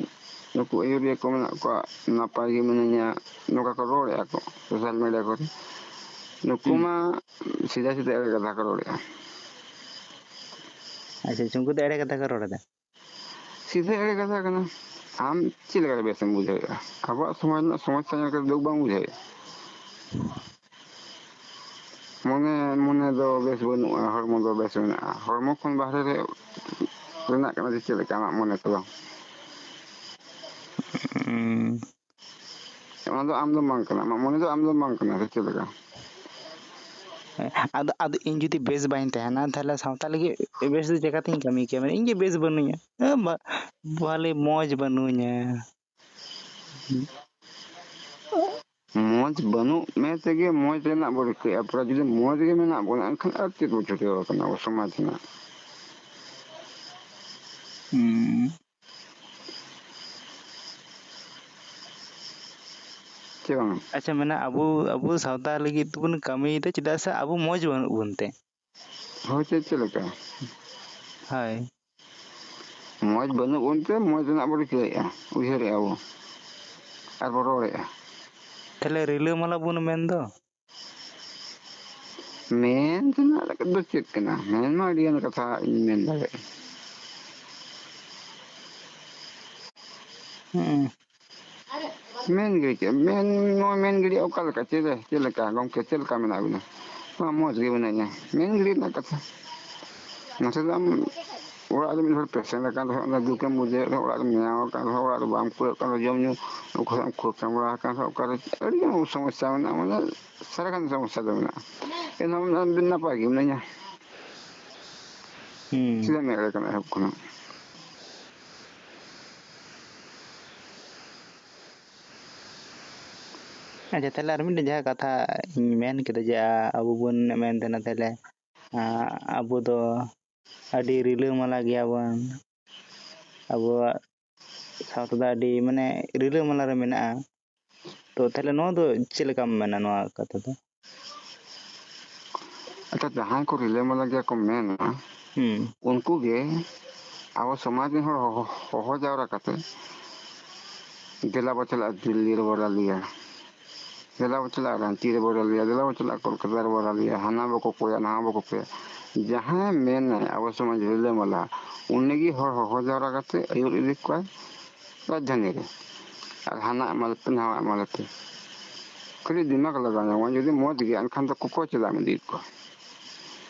ᱱᱩᱠᱩ ᱟᱹᱭᱩᱨᱤᱭᱟᱹ ᱠᱚ ᱢᱮᱱᱟᱜ ᱠᱚᱣᱟ, ᱱᱟᱯᱟᱭ ᱜᱮ ᱢᱤᱱᱟᱹᱧᱟ, ᱱᱚᱝᱠᱟ ᱠᱚ ᱨᱚᱲᱮᱫᱼᱟ ᱠᱚ social media ᱠᱚᱨᱮ, ᱱᱩᱠᱩ ᱦᱩᱸ᱾ ᱢᱟ ᱥᱤᱫᱷᱟᱹ ᱥᱤᱫᱷᱟᱹ ᱮᱲᱮ ᱠᱟᱛᱷᱟ ᱠᱚ ᱨᱚᱲᱮᱫᱼᱟ᱾ ᱟᱪᱪᱷᱟ, ᱟᱪᱪᱷᱟ, ᱩᱱᱠᱩ ᱫᱚ ᱮᱲᱮ ᱠᱟᱛᱷᱟ ᱠᱚ ᱨᱚᱲ ᱮᱫᱟ᱾ ᱥᱤᱫᱷᱟᱹ ᱮᱲᱮ ᱠᱟᱛᱷᱟ ᱠᱟᱱᱟ᱾ ᱟᱢ ᱪᱮᱫ ᱞᱮᱠᱟᱨᱮ ᱵᱮᱥᱮᱢ ᱵᱩᱡᱷᱟᱹᱣᱮᱫᱼᱟ? ᱟᱵᱚᱣᱟᱜ ᱥᱚᱢᱟᱡᱽ ᱨᱮᱱᱟᱜ ᱥᱚᱢᱚᱥᱥᱟ ᱧᱮᱞ ᱠᱟᱛᱮ ᱫᱩᱠ ᱵᱟᱢ ᱵᱩᱡᱷᱟᱹᱣᱮᱫᱼᱟ? ᱢᱚᱱᱮ, ᱢᱚᱱᱮ ᱫᱚ ᱵᱮᱥ ᱵᱟᱹᱱᱩᱜᱼᱟ, ᱦᱚᱲᱢᱚ ᱫᱚ ᱵᱮᱥ ᱢᱮᱱᱟᱜᱼᱟ᱾ ᱦᱚᱲᱢᱚ ᱠᱷᱚᱱ ᱵᱟᱦᱨᱮ ᱨᱮ ᱨᱮᱱᱟᱜ ᱠᱟᱱᱟ ᱥᱮ ᱪᱮᱫ ᱞᱮᱠᱟ ᱟᱢᱟᱜ ᱢᱚᱱᱮ ᱛᱮᱫᱚ? ᱦᱩᱸ᱾ ᱚᱱᱟ ᱫᱚ ᱟᱢ ᱫᱚ ᱵᱟᱝ ᱠᱟᱱᱟ, ᱟᱢᱟᱜ ᱢᱚᱱᱮ ᱫᱚ ᱟᱢ ᱫᱚ ᱵᱟᱝ ᱠᱟᱱᱟ ᱥᱮ ᱪᱮᱫ ᱞᱮᱠᱟ? ᱟᱫᱚ, ᱟᱫᱚ ᱤᱧ ᱡᱩᱫᱤ ᱵᱮᱥ ᱵᱟᱹᱧ ᱛᱟᱦᱮᱱᱟ, ᱛᱟᱦᱞᱮ ᱥᱟᱶᱛᱟ ᱞᱟᱹᱜᱤᱫ ᱵᱮᱥ ᱫᱚ ᱪᱮᱠᱟᱛᱤᱧ ᱠᱟᱹᱢᱤ ᱠᱮᱭᱟ? ᱢᱟᱱᱮ ᱤᱧ ᱜᱮ ᱵᱮᱥ ᱵᱟᱹᱱᱩᱧᱟ, ᱦᱮᱸ, ᱵᱟ-, ᱵᱷᱟᱞᱮ ᱢᱚᱡᱽ ᱵᱟᱹᱱᱩᱧᱟ᱾ ᱢᱚᱡᱽ ᱵᱟᱹᱱᱩᱜ ᱢᱮ ᱛᱮᱜᱮ ᱢᱚᱡᱽ ᱨᱮᱱᱟᱜ ᱵᱚ ᱨᱤᱠᱟᱹᱭᱟ᱾ ᱯᱩᱨᱟᱹ ᱡᱩᱫᱤ ᱢᱚᱡᱽ ᱜᱮ ᱢᱮᱱᱟᱜ ᱵᱚᱱᱟ, ᱮᱱᱠᱷᱟᱱ ᱟᱨ ᱪᱮᱫ ᱵᱚ ᱪᱷᱩᱴᱟᱹᱣ ᱟᱠᱟᱱᱟ ᱟᱵᱚ ᱥᱚᱢᱟᱡᱽ ᱨᱮᱱᱟᱜ? ᱦᱩᱸ᱾ ᱪᱮ ᱵᱟᱝ? ᱟᱪᱪᱷᱟ, ᱢᱮᱱᱟ, ᱟᱵᱚ, ᱟᱵᱚ ᱥᱟᱶᱛᱟ ᱞᱟᱹᱜᱤᱫ ᱛᱮᱵᱚᱱ ᱠᱟᱹᱢᱤᱭᱮᱫᱟ, ᱪᱮᱫᱟᱜ ᱥᱮ ᱟᱵᱚ ᱢᱚᱡᱽ ᱵᱟᱹᱱᱩᱜ ᱵᱚᱱ ᱛᱮ᱾ ᱦᱳᱭ, ᱪᱮᱫ, ᱪᱮᱫ ᱞᱮᱠᱟ? ᱦᱳᱭ᱾ ᱢᱚᱡᱽ ᱵᱟᱹᱱᱩᱜ ᱵᱚᱱ ᱛᱮ ᱢᱚᱡᱽ ᱨᱮᱱᱟᱜ ᱵᱚᱱ ᱨᱤᱠᱟᱹᱭᱮᱫᱼᱟ, ᱩᱭᱦᱟᱹᱨᱮᱫᱼᱟ ᱵᱚ, ᱟᱨ ᱵᱚ ᱨᱚᱲᱮᱫᱼᱟ᱾ ᱛᱟᱦᱞᱮ ᱨᱤᱞᱟᱹᱢᱟᱞᱟ ᱵᱚᱱ ᱢᱮᱱ ᱫᱚ? ᱢᱮᱱ ᱛᱮᱱᱟᱜ ᱫᱚ ᱪᱮᱫ ᱠᱟᱱᱟ? ᱢᱮᱱ ᱢᱟ ᱟᱹᱰᱤ ᱜᱟᱱ ᱠᱟᱛᱷᱟ ᱤᱧ ᱢᱮᱱ ᱫᱟᱲᱮᱭᱟᱜᱼᱟ᱾ ᱦᱩᱸ᱾ ᱢᱮᱱ ᱜᱤᱰᱤ ᱠᱮᱫ, ᱢᱮᱱ, ᱱᱚᱣᱟ ᱢᱮᱱ ᱜᱤᱰᱤ ᱚᱠᱟ ᱞᱮᱠᱟ? ᱪᱮᱫ, ᱪᱮᱫ ᱞᱮᱠᱟ ᱜᱚᱢᱠᱮ, ᱪᱮᱫ ᱞᱮᱠᱟ ᱢᱮᱱᱟᱜ ᱵᱤᱱᱟ? ᱢᱟ ᱢᱚᱡᱽ ᱜᱮ ᱢᱮᱱᱟᱧᱟ, ᱢᱮᱱ ᱜᱤᱰᱤ ᱨᱮᱱᱟᱜ ᱠᱟᱛᱷᱟ᱾ ᱱᱟᱥᱮ ᱫᱚ ᱟᱢ ᱚᱲᱟᱜ ᱨᱮ ᱢᱤᱫ ᱦᱚᱲ patient ᱟᱠᱟᱱ ᱨᱮᱦᱚᱸ, ᱚᱱᱟ ᱫᱩᱠᱮᱢ ᱵᱩᱡᱷᱟᱹᱣᱮᱫ ᱨᱮᱦᱚᱸ, ᱚᱲᱟᱜ ᱨᱮᱢ ᱧᱟᱢ ᱟᱠᱟᱱ ᱨᱮᱦᱚᱸ, ᱚᱲᱟᱜ ᱨᱮ ᱵᱟᱢ ᱠᱩᱲᱟᱹᱜ ᱠᱟᱱ ᱨᱮᱦᱚᱸ, ᱡᱚᱢ ᱧᱩ ᱚᱠᱟ ᱥᱮᱫ ᱮᱢ ᱠᱷᱩᱨ ᱠᱟᱢᱲᱟ ᱟᱠᱟᱱ ᱨᱮᱦᱚᱸ, ᱚᱠᱟᱨᱮ ᱟᱹᱰᱤ ᱜᱟᱱ ᱥᱚᱢᱚᱥᱥᱟ ᱢᱮᱱᱟᱜᱼᱟ, ᱢᱟᱱᱮ ᱥᱟᱨᱟ ᱜᱷᱟᱱᱮ ᱥᱚᱢᱚᱥᱥᱟ ᱫᱚ ᱢᱮᱱᱟᱜᱼᱟ᱾ ᱮᱱᱦᱚᱸ ᱢᱮᱱᱟᱢ ᱱᱟᱯᱟᱭ ᱜᱮ ᱢᱮᱱᱟᱧᱟ᱾ ᱦᱩᱸ᱾ ᱪᱮᱫᱟᱜ ᱮᱢ ᱮᱲᱮ ᱠᱟᱱᱟ ᱮᱦᱚᱵ ᱠᱷᱚᱱᱟᱜ? ᱟᱪᱪᱷᱟ, ᱛᱟᱦᱞᱮ ᱟᱨ ᱢᱤᱫᱴᱮᱱ ᱡᱟᱦᱟᱸ ᱠᱟᱛᱷᱟ ᱤᱧ ᱢᱮᱱ ᱠᱮᱫᱟ ᱡᱮ, ᱟ-, ᱟᱵᱚ ᱵᱚᱱ ᱢᱮᱱ ᱛᱟᱦᱮᱱᱟ, ᱛᱟᱦᱞᱮ, ᱟ-, ᱟᱵᱚ ᱫᱚ ᱟᱹᱰᱤ ᱨᱤᱞᱟᱹᱢᱟᱞᱟ ᱜᱮᱭᱟᱵᱚᱱ, ᱟᱵᱚᱣᱟᱜ ᱥᱟᱶᱛᱟ ᱫᱚ ᱟᱹᱰᱤ, ᱢᱟᱱᱮ, ᱨᱤᱞᱟᱹᱢᱟᱞᱟ ᱨᱮ ᱢᱮᱱᱟᱜᱼᱟ᱾ ᱛᱚ, ᱛᱟᱦᱞᱮ ᱱᱚᱣᱟ ᱫᱚ ᱪᱮᱫ ᱞᱮᱠᱟᱢ ᱢᱮᱱᱟ, ᱱᱚᱣᱟ ᱠᱟᱛᱷᱟ ᱫᱚ? ᱟᱪᱪᱷᱟ, ᱡᱟᱦᱟᱸᱭ ᱠᱚ ᱨᱤᱞᱟᱹᱢᱟᱞᱟ ᱜᱮᱭᱟ ᱠᱚ ᱢᱮᱱᱟ, ᱦᱩᱸ᱾ ᱩᱱᱠᱩ ᱜᱮ ᱟᱵᱚ ᱥᱚᱢᱟᱡᱽ ᱨᱮᱱ ᱦᱚᱲ ᱦᱚᱦᱚ, ᱦᱚᱦᱚ ᱡᱟᱣᱨᱟ ᱠᱟᱛᱮ, "ᱫᱮᱞᱟ ᱵᱚ ᱪᱟᱞᱟᱜᱼᱟ ᱫᱤᱞᱞᱤ ᱨᱮᱵᱚ ᱨᱟᱞᱤᱭᱟ, ᱫᱮᱞᱟ ᱵᱚ ᱪᱟᱞᱟᱜᱼᱟ ᱨᱟᱸᱪᱤ ᱨᱮᱵᱚ ᱨᱟᱞᱤᱭᱟ, ᱫᱮᱞᱟ ᱵᱚ ᱪᱟᱞᱟᱜᱼᱟ ᱠᱳᱞᱠᱟᱛᱟ ᱨᱮᱵᱚ ᱨᱟᱞᱤᱭᱟ, ᱦᱟᱱᱟ ᱵᱚ ᱠᱚᱠᱚᱭᱟ, ᱱᱟᱣᱟ ᱵᱚ ᱠᱚᱠᱚᱭᱟ᱾" ᱡᱟᱦᱟᱸᱭ ᱢᱮᱱᱟᱭ ᱟᱵᱚ ᱥᱚᱢᱟᱡᱽ ᱨᱤᱞᱟᱹᱢᱟᱞᱟ, ᱩᱱᱤ ᱜᱮ ᱦᱚᱲ ᱦᱚᱦᱚ ᱡᱟᱣᱨᱟ ᱠᱟᱛᱮ ᱟᱹᱭᱩᱨ ᱤᱫᱤ ᱠᱚᱣᱟᱭ ᱨᱟᱡᱽᱫᱷᱟᱱᱤ ᱨᱮ᱾ ᱟᱨ ᱦᱟᱱᱟ ᱮᱢᱟᱞᱮᱯᱮ, ᱱᱟᱣᱟ ᱮᱢᱟᱞᱮᱯᱮ᱾ ᱠᱷᱟᱹᱞᱤ ᱫᱤᱢᱟᱜᱽ ᱞᱟᱜᱟᱣ ᱧᱟᱢᱚᱜᱼᱟ᱾ ᱡᱩᱫᱤ ᱢᱚᱡᱽ ᱜᱮᱭᱟ, ᱮᱱᱠᱷᱟᱱ ᱫᱚ ᱠᱚᱠᱚᱭ ᱪᱮᱫᱟᱜ ᱮᱢ ᱤᱫᱤᱭᱮᱫ ᱠᱚᱣᱟ?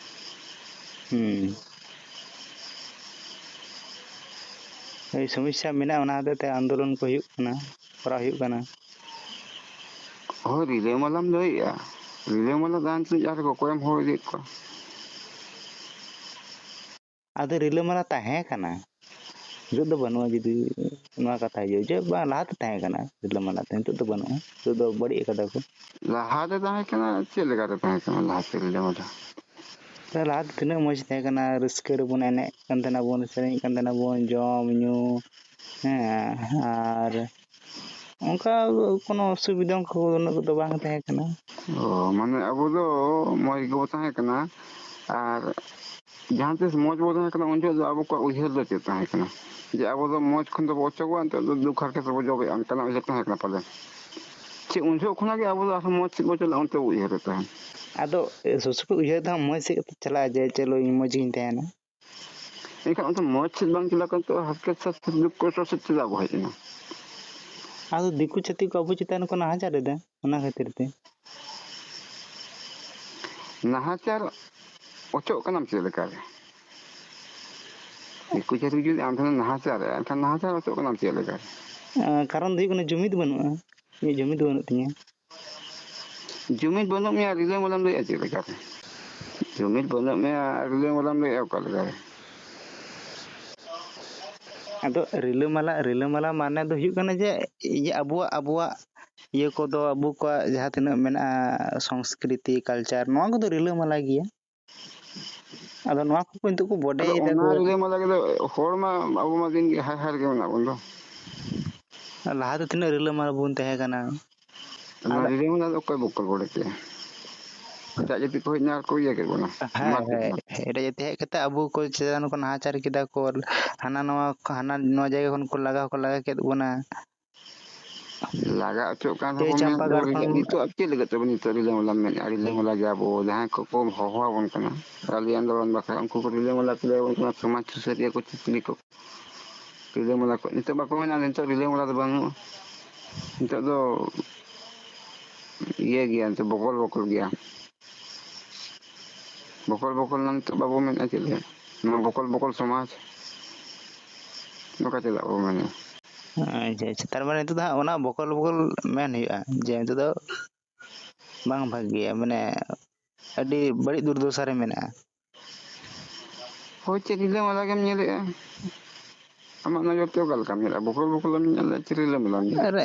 ᱦᱩᱸ᱾ ᱥᱚᱢᱚᱥᱥᱟ ᱢᱮᱱᱟᱜᱼᱟ, ᱚᱱᱟ ᱦᱚᱛᱮᱡ ᱛᱮ ᱟᱱᱫᱳᱞᱚᱱ ᱠᱚ ᱦᱩᱭᱩᱜ ᱠᱟᱱᱟ, ᱠᱚᱨᱟᱣ ᱦᱩᱭᱩᱜ ᱠᱟᱱᱟ᱾ ᱦᱳᱭ, ᱨᱤᱞᱟᱹᱢᱟᱞᱟᱢ ᱞᱟᱹᱭᱮᱜᱼᱟ, ᱨᱤᱞᱟᱹᱢᱟᱞᱟ ᱫᱟᱬᱟᱱ ᱛᱩᱞᱩᱡ ᱟᱨ ᱚᱠᱚᱭᱮᱢ ᱦᱚᱦᱚ ᱤᱫᱤᱭᱮᱫ ᱠᱚᱣᱟ? ᱟᱫᱚ ᱨᱤᱞᱟᱹᱢᱟᱞᱟ ᱛᱟᱦᱮᱸ ᱠᱟᱱᱟ, ᱱᱤᱛᱚᱜ ᱫᱚ ᱵᱟᱹᱱᱩᱜᱼᱟ᱾ ᱡᱩᱫᱤ ᱱᱚᱣᱟ ᱠᱟᱛᱷᱟ ᱦᱤᱡᱩᱜᱼᱟ ᱡᱮ ᱵᱟᱝ, ᱞᱟᱦᱟᱛᱮ ᱛᱟᱦᱮᱸ ᱠᱟᱱᱟ ᱨᱤᱞᱟᱹᱢᱟᱞᱟ, ᱱᱤᱛᱚᱜ ᱫᱚ ᱵᱟᱹᱱᱩᱜᱼᱟ, ᱱᱤᱛᱚᱜ ᱫᱚ ᱵᱟᱹᱲᱤᱡ ᱟᱠᱟᱫᱟ ᱠᱚ᱾ ᱞᱟᱦᱟᱛᱮ ᱛᱟᱦᱮᱸ ᱠᱟᱱᱟ? ᱪᱮᱫ ᱞᱮᱠᱟᱛᱮ ᱛᱟᱦᱮᱸ ᱠᱟᱱᱟ ᱞᱟᱦᱟᱛᱮ ᱨᱤᱞᱟᱹᱢᱟᱞᱟ? ᱛᱟᱦᱞᱮ ᱞᱟᱦᱟᱛᱮ ᱛᱤᱱᱟᱹᱜ ᱢᱚᱡᱽ ᱛᱟᱦᱮᱸ ᱠᱟᱱᱟ, ᱨᱟᱹᱥᱠᱟᱹ ᱨᱮᱵᱚᱱ ᱮᱱᱮᱡ ᱠᱟᱱ ᱛᱟᱦᱮᱱᱟ ᱵᱚᱱ, ᱥᱮᱨᱮᱧᱮᱫ ᱠᱟᱱ ᱛᱟᱦᱮᱱᱟ ᱵᱚᱱ, ᱡᱚᱢ ᱧᱩ, ᱦᱮᱸ, ᱟᱨ ᱚᱱᱠᱟ ᱠᱳᱱᱳ ᱚᱥᱩᱵᱤᱫᱷᱟ ᱚᱱᱠᱟ ᱩᱱᱟᱹᱜ ᱫᱚ ᱵᱟᱝ ᱛᱟᱦᱮᱸ ᱠᱟᱱᱟ᱾ ᱚ, ᱢᱟᱱᱮ ᱟᱵᱚ ᱫᱚ ᱢᱚᱡᱽ ᱜᱮᱵᱚ ᱛᱟᱦᱮᱸ ᱠᱟᱱᱟ᱾ ᱟᱨ ᱡᱟᱦᱟᱸ ᱛᱤᱥ ᱢᱚᱡᱽ ᱵᱚ ᱛᱟᱦᱮᱸ ᱠᱟᱱᱟ, ᱩᱱ ᱡᱚᱦᱚᱜ ᱫᱚ ᱟᱵᱚ ᱠᱚᱣᱟᱜ ᱩᱭᱦᱟᱹᱨ ᱫᱚ ᱪᱮᱫ ᱛᱟᱦᱮᱸ ᱠᱟᱱᱟ? ᱡᱮ ᱟᱵᱚ ᱫᱚ ᱢᱚᱡᱽ ᱠᱷᱚᱱ ᱫᱚᱵᱚ ᱚᱪᱚᱜᱚᱜᱼᱟ, ᱱᱤᱛᱚᱜ ᱫᱚ ᱫᱩᱠ ᱦᱟᱨᱠᱮᱛ ᱨᱮᱵᱚ ᱡᱚᱵᱮᱜᱼᱟ, ᱚᱱᱠᱟᱱᱟᱜ ᱩᱭᱦᱟᱹᱨ ᱛᱟᱦᱮᱸ ᱠᱟᱱᱟ ᱯᱟᱞᱮ? ᱪᱮᱫ ᱩᱱ ᱡᱚᱦᱚᱜ ᱠᱷᱚᱱᱟᱜ ᱜᱮ ᱟᱵᱚ ᱫᱚ ᱟᱨᱦᱚᱸ ᱢᱚᱡᱽ ᱥᱮᱫ ᱵᱚ ᱪᱟᱞᱟᱜᱼᱟ, ᱚᱱᱛᱮ ᱵᱚ ᱩᱭᱦᱟᱹᱨᱮᱫ ᱛᱟᱦᱮᱸᱫ? ᱟᱫᱚ ᱥᱚᱵ ᱥᱚᱢᱚᱭ ᱩᱭᱦᱟᱹᱨ ᱫᱚ ᱦᱟᱸᱜ ᱢᱚᱡᱽ ᱥᱮᱫ ᱜᱮᱛᱚ ᱪᱟᱞᱟᱜᱼᱟ, ᱡᱮ ᱪᱚᱞᱚ ᱤᱧ ᱢᱚᱡᱽ ᱜᱤᱧ ᱛᱟᱦᱮᱱᱟ᱾ ᱮᱱᱠᱷᱟᱱ ᱚᱱᱛᱮ ᱢᱚᱡᱽ ᱥᱮᱫ ᱵᱟᱝ ᱪᱟᱞᱟᱣ ᱠᱟᱛᱮ ᱦᱟᱨᱠᱮᱛ ᱥᱟᱥᱮᱛ ᱫᱩᱠ ᱠᱚᱥᱴᱚ ᱥᱮᱫ ᱪᱮᱫᱟᱜ ᱵᱚ ᱦᱮᱡ ᱮᱱᱟ? ᱟᱫᱚ ᱫᱤᱠᱩ ᱪᱷᱟᱹᱛᱤᱠ ᱠᱚ ᱟᱵᱚ ᱪᱮᱛᱟᱱ ᱨᱮᱠᱚ ᱱᱟᱦᱟᱪᱟᱨ ᱮᱫᱟ, ᱚᱱᱟ ᱠᱷᱟᱹᱛᱤᱨ ᱛᱮ᱾ ᱱᱟᱦᱟᱪᱟᱨ ᱚᱪᱚᱜ ᱠᱟᱱᱟᱢ ᱪᱮᱫ ᱞᱮᱠᱟᱨᱮ? ᱫᱤᱠᱩ ᱪᱷᱟᱹᱛᱤᱠ ᱡᱩᱫᱤ ᱟᱢ ᱴᱷᱮᱱ ᱱᱟᱦᱟᱪᱟᱨᱮᱜᱼᱟ, ᱮᱱᱠᱷᱟᱱ ᱱᱟᱦᱟᱪᱟᱨ ᱚᱪᱚᱜ ᱠᱟᱱᱟᱢ ᱪᱮᱫ ᱞᱮᱠᱟᱨᱮ? ᱟᱸ, ᱠᱟᱨᱚᱱ ᱫᱚ ᱦᱩᱭᱩᱜ ᱠᱟᱱᱟ ᱡᱩᱢᱤᱫ ᱵᱟᱹᱱᱩᱜᱼᱟ, ᱤᱧᱟᱹᱜ ᱡᱩᱢᱤᱫ ᱵᱟᱹᱱᱩᱜ ᱛᱤᱧᱟᱹ᱾ ᱡᱩᱢᱤᱫ ᱵᱟᱹᱱᱩᱜ ᱢᱮᱭᱟ, ᱨᱤᱞᱟᱹᱢᱟᱞᱟᱢ ᱞᱟᱹᱭᱮᱜᱼᱟ ᱪᱮᱫ ᱞᱮᱠᱟᱨᱮ? ᱡᱩᱢᱤᱫ ᱵᱟᱹᱱᱩᱜ ᱢᱮᱭᱟ, ᱨᱤᱞᱟᱹᱢᱟᱞᱟᱢ ᱞᱟᱹᱭᱮᱜᱼᱟ ᱚᱠᱟ ᱞᱮᱠᱟᱨᱮ? ᱟᱫᱚ ᱨᱤᱞᱟᱹᱢᱟᱞᱟ, ᱨᱤᱞᱟᱹᱢᱟᱞᱟ ᱢᱟᱱᱮ ᱫᱚ ᱦᱩᱭᱩᱜ ᱠᱟᱱᱟ ᱡᱮ ᱤᱭᱟᱹ ᱟᱵᱚᱣᱟᱜ, ᱟᱵᱚᱣᱟᱜ ᱤᱭᱟᱹ ᱠᱚᱫᱚ, ᱟᱵᱚ ᱠᱚᱣᱟᱜ ᱡᱟᱦᱟᱸ ᱛᱤᱱᱟᱹᱜ ᱢᱮᱱᱟᱜᱼᱟ, ᱥᱚᱝᱥᱠᱨᱤᱛᱤ, culture, ᱱᱚᱣᱟ ᱠᱚᱫᱚ ᱨᱤᱞᱟᱹᱢᱟᱞᱟ ᱜᱮᱭᱟ᱾ ᱟᱫᱚ ᱱᱚᱣᱟ ᱠᱚ ᱱᱤᱛᱚᱜ ᱠᱚ ᱟᱫᱚ ᱵᱚᱰᱮᱭᱮᱫᱟ ᱠᱚ᱾ ᱚᱱᱟ ᱨᱤᱞᱟᱹᱢᱟᱞᱟ ᱨᱮᱫᱚ ᱦᱚᱲ ᱢᱟ ᱟᱵᱚ ᱢᱟ ᱫᱤᱱ ᱜᱮ ᱦᱟᱭ ᱦᱟᱭ ᱨᱮᱜᱮ ᱢᱮᱱᱟᱜ ᱵᱚᱱ ᱫᱚ᱾ ᱞᱟᱦᱟ ᱫᱚ ᱛᱤᱱᱟᱹᱜ ᱨᱤᱞᱟᱹᱢᱟᱞᱟ ᱵᱚᱱ ᱛᱟᱦᱮᱸ ᱠᱟᱱᱟ᱾ ᱚᱱᱟ ᱟᱫᱚ ᱨᱤᱞᱟᱹᱢᱟᱞᱟ ᱫᱚ ᱚᱠᱚᱭ ᱵᱚᱠᱚᱞ ᱵᱚᱰᱮ ᱠᱮᱫᱟ? ᱮᱴᱟᱜ ᱡᱟᱹᱛᱤ ᱠᱚ ᱦᱮᱡ ᱮᱱᱟ ᱟᱨ ᱠᱚ ᱤᱭᱟᱹ ᱠᱮᱫ ᱵᱚᱱᱟ, ᱦᱮᱸ, ᱢᱟᱨ ᱠᱮᱫ ᱦᱮᱸ, ᱵᱚᱱᱟ᱾ ᱮᱴᱟᱜ ᱡᱟᱹᱛᱤ ᱦᱮᱡ ᱠᱟᱛᱮ ᱟᱵᱚ ᱠᱚ ᱪᱮᱛᱟᱱ ᱠᱚ ᱱᱟᱦᱟᱪᱟᱨ ᱠᱮᱫᱟ ᱠᱚ, ᱦᱟᱱᱟ ᱱᱚᱣᱟ, ᱦᱟᱱᱟ ᱱᱚᱣᱟ ᱡᱟᱭᱜᱟ ᱠᱷᱚᱱ ᱠᱚ ᱞᱟᱜᱟ ᱦᱚᱸᱠᱚ ᱞᱟᱜᱟ ᱠᱮᱫ ᱵᱚᱱᱟ᱾ ᱞᱟᱜᱟ ᱚᱪᱚᱜ ᱠᱟᱱ ᱪᱟᱹᱭ ᱨᱮᱦᱚᱸ ᱵᱚᱱ ᱢᱮᱱ ᱪᱟᱢᱯᱟ ᱫᱚ ᱜᱟᱲ ᱨᱤᱞᱟᱹ-, ᱠᱷᱚᱱ ᱱᱤᱛᱚᱜ ᱟᱨ ᱪᱮᱫ ᱞᱟᱹᱜᱤᱫ ᱛᱮᱵᱚᱱ ᱱᱤᱛᱚᱜ ᱨᱤᱞᱟᱹᱢᱟᱞᱟ ᱢᱮᱱᱮᱫᱼᱟ? ᱨᱤᱞᱟᱹᱢᱟᱞᱟ ᱜᱮ ᱟᱵᱚ ᱡᱟᱦᱟᱸᱭ ᱠᱚᱠᱚ ᱦᱚᱦᱚ ᱟᱵᱚᱱ ᱠᱟᱱᱟ ᱨᱟᱞᱤ ᱟᱱᱫᱳᱞᱚᱱ ᱵᱟᱠᱷᱨᱟ, ᱩᱱᱠᱩ ᱠᱚ ᱨᱤᱞᱟᱹᱢᱟᱞᱟ ᱠᱚ ᱞᱟᱹᱭ ᱟᱵᱚᱱ ᱠᱟᱱᱟ, ᱥᱚᱢᱟᱡᱽ ᱥᱩᱥᱟᱹᱨᱤᱭᱟᱹ ᱠᱚ, ᱪᱤᱛᱨᱤ ᱠᱚ, ᱨᱤᱞᱟᱹᱢᱟᱞᱟ ᱠᱚ᱾ ᱱᱤᱛᱚᱜ ᱵᱟᱠᱚ ᱢᱮᱱᱟ ᱱᱤᱛᱚᱜ ᱨᱤᱞᱟᱹᱢᱟᱞᱟ ᱫᱚ ᱵᱟᱹᱱᱩᱜᱼᱟ, ᱱᱤᱛᱚᱜ ᱫᱚ ᱤᱭᱟᱹ ᱜᱮᱭᱟ, ᱱᱤᱛᱚᱜ ᱵᱚᱠᱚᱞ ᱵᱚᱠᱚᱞ ᱜᱮᱭᱟ᱾ ᱵᱚᱠᱚᱞ ᱵᱚᱠᱚᱞ ᱱᱤᱛᱚᱜ ᱵᱟᱵᱚ ᱢᱮᱱᱮᱫᱼᱟ ᱪᱮᱫ ᱞᱮᱠᱟ? ᱱᱚᱣᱟ ᱵᱚᱠᱚᱞ ᱵᱚᱠᱚᱞ ᱥᱚᱢᱟᱡᱽ᱾ ᱱᱚᱝᱠᱟ ᱪᱮᱫᱟᱜ ᱵᱚ ᱢᱮᱱᱟ? ᱟᱪᱪᱷᱟ, ᱟᱪᱪᱷᱟ᱾ ᱛᱟᱨ ᱢᱟᱱᱮ ᱱᱤᱛᱚᱜ ᱫᱚ ᱦᱟᱸᱜ ᱚᱱᱟ ᱵᱚᱠᱚᱞ ᱵᱚᱠᱚᱞ ᱢᱮᱱ ᱦᱩᱭᱩᱜᱼᱟ ᱡᱮ ᱱᱤᱛᱚᱜ ᱫᱚ ᱵᱟᱝ ᱵᱷᱟᱜᱮᱭᱟ, ᱢᱟᱱᱮ ᱟᱹᱰᱤ ᱵᱟᱹᱲᱤᱡ ᱫᱩᱨᱫᱚᱥᱟ ᱨᱮ ᱢᱮᱱᱟᱜᱼᱟ᱾ ᱦᱳᱭ, ᱪᱮᱫ ᱨᱤᱞᱟᱹᱢᱟᱞᱟ ᱜᱮᱢ ᱧᱮᱞᱮᱜᱼᱟ? ᱟᱢᱟᱜ ᱱᱚᱡᱚᱨ ᱛᱮ ᱚᱠᱟ ᱞᱮᱠᱟᱢ ᱧᱮᱞᱮᱜᱼᱟ? ᱵᱚᱠᱚᱞ ᱵᱚᱠᱚᱞᱮᱢ ᱧᱮᱞᱮᱜᱼᱟ ᱪᱮ ᱨᱤᱞᱟᱹᱢᱟᱞᱟᱢ ᱧᱮᱞᱮᱜᱼᱟ? ᱟᱨ